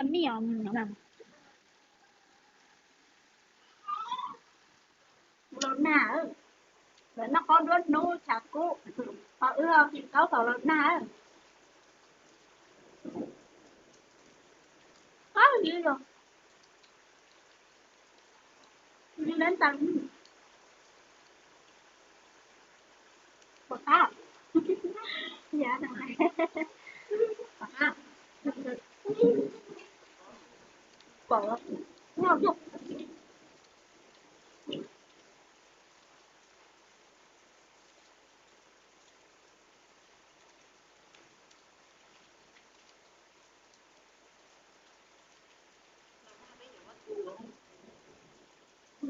Nij os, mus los nag, lawv noj qaub nruab hnub tshav kub, ho wb ho kis taub tom los nag. Qab li los, li lawv ntag. Pom qab, yav no, pom qab, pom, noj coj.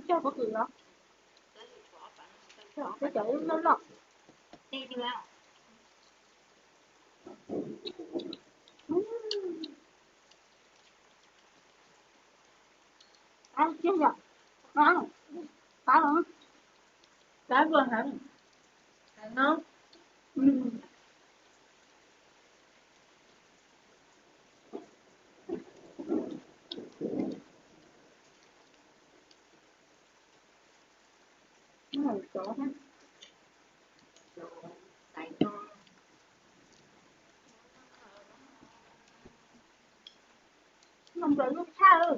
Coj pob kws los, cov loj loj. Qab tiag yom, qab, qab, qab zoo heev, qab no. Noj nkawd lub tshaj.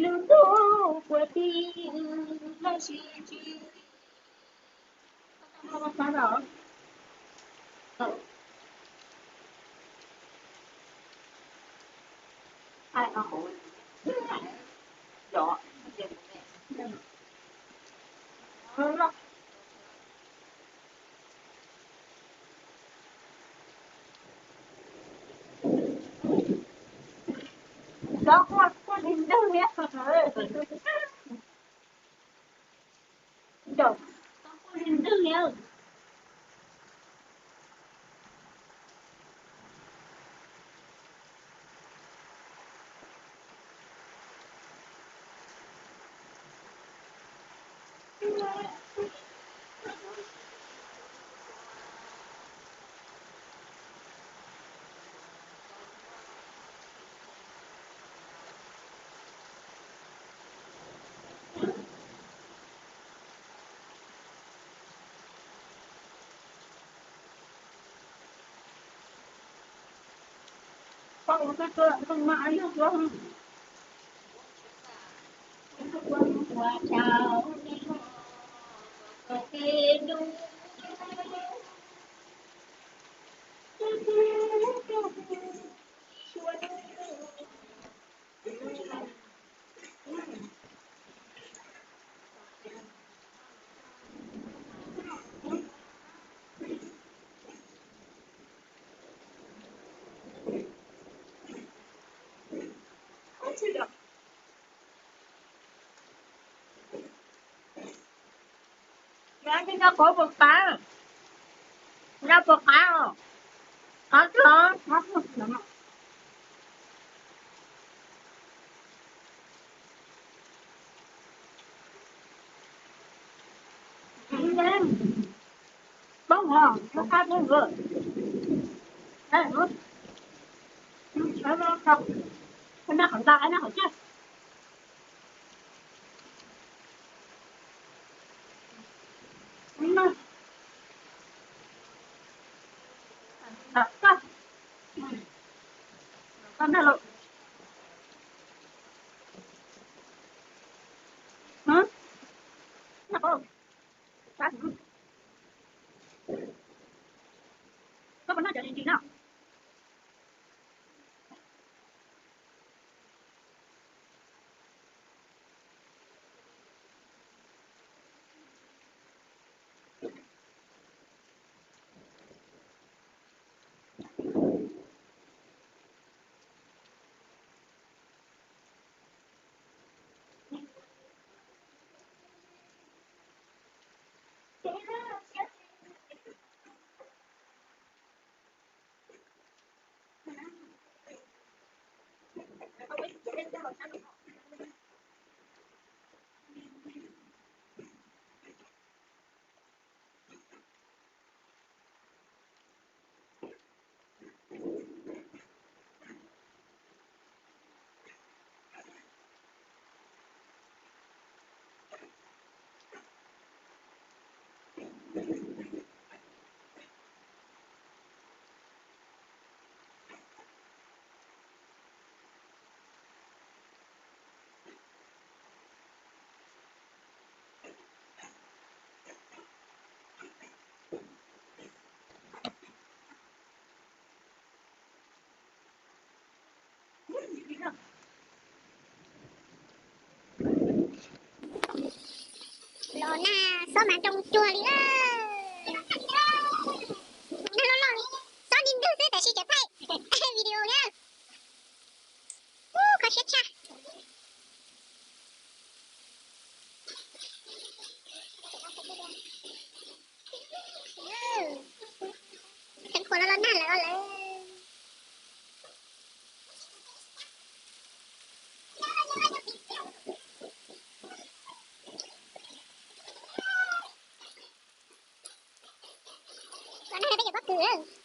Lwm tus puas tij los sis tsis. Cov quaj quaj li ntwg li. Cov quaj li ntwg li. Nyob qhuav puas qab, nyob puas qab os, qab tag. Poob hov, qab poob nkawd. Noj qhov ntag, noj qhov cag. Koj puas noj cov ntsis no? Los nag xob mas nroo cuag li lawm. Nag loj loj li, xob nti ntwg xwb tab sis tseem thaij video na. Ub, kho siab tshaj. Teev qhuav los los nag lawm os lawm. Los nag peb cov pob kws.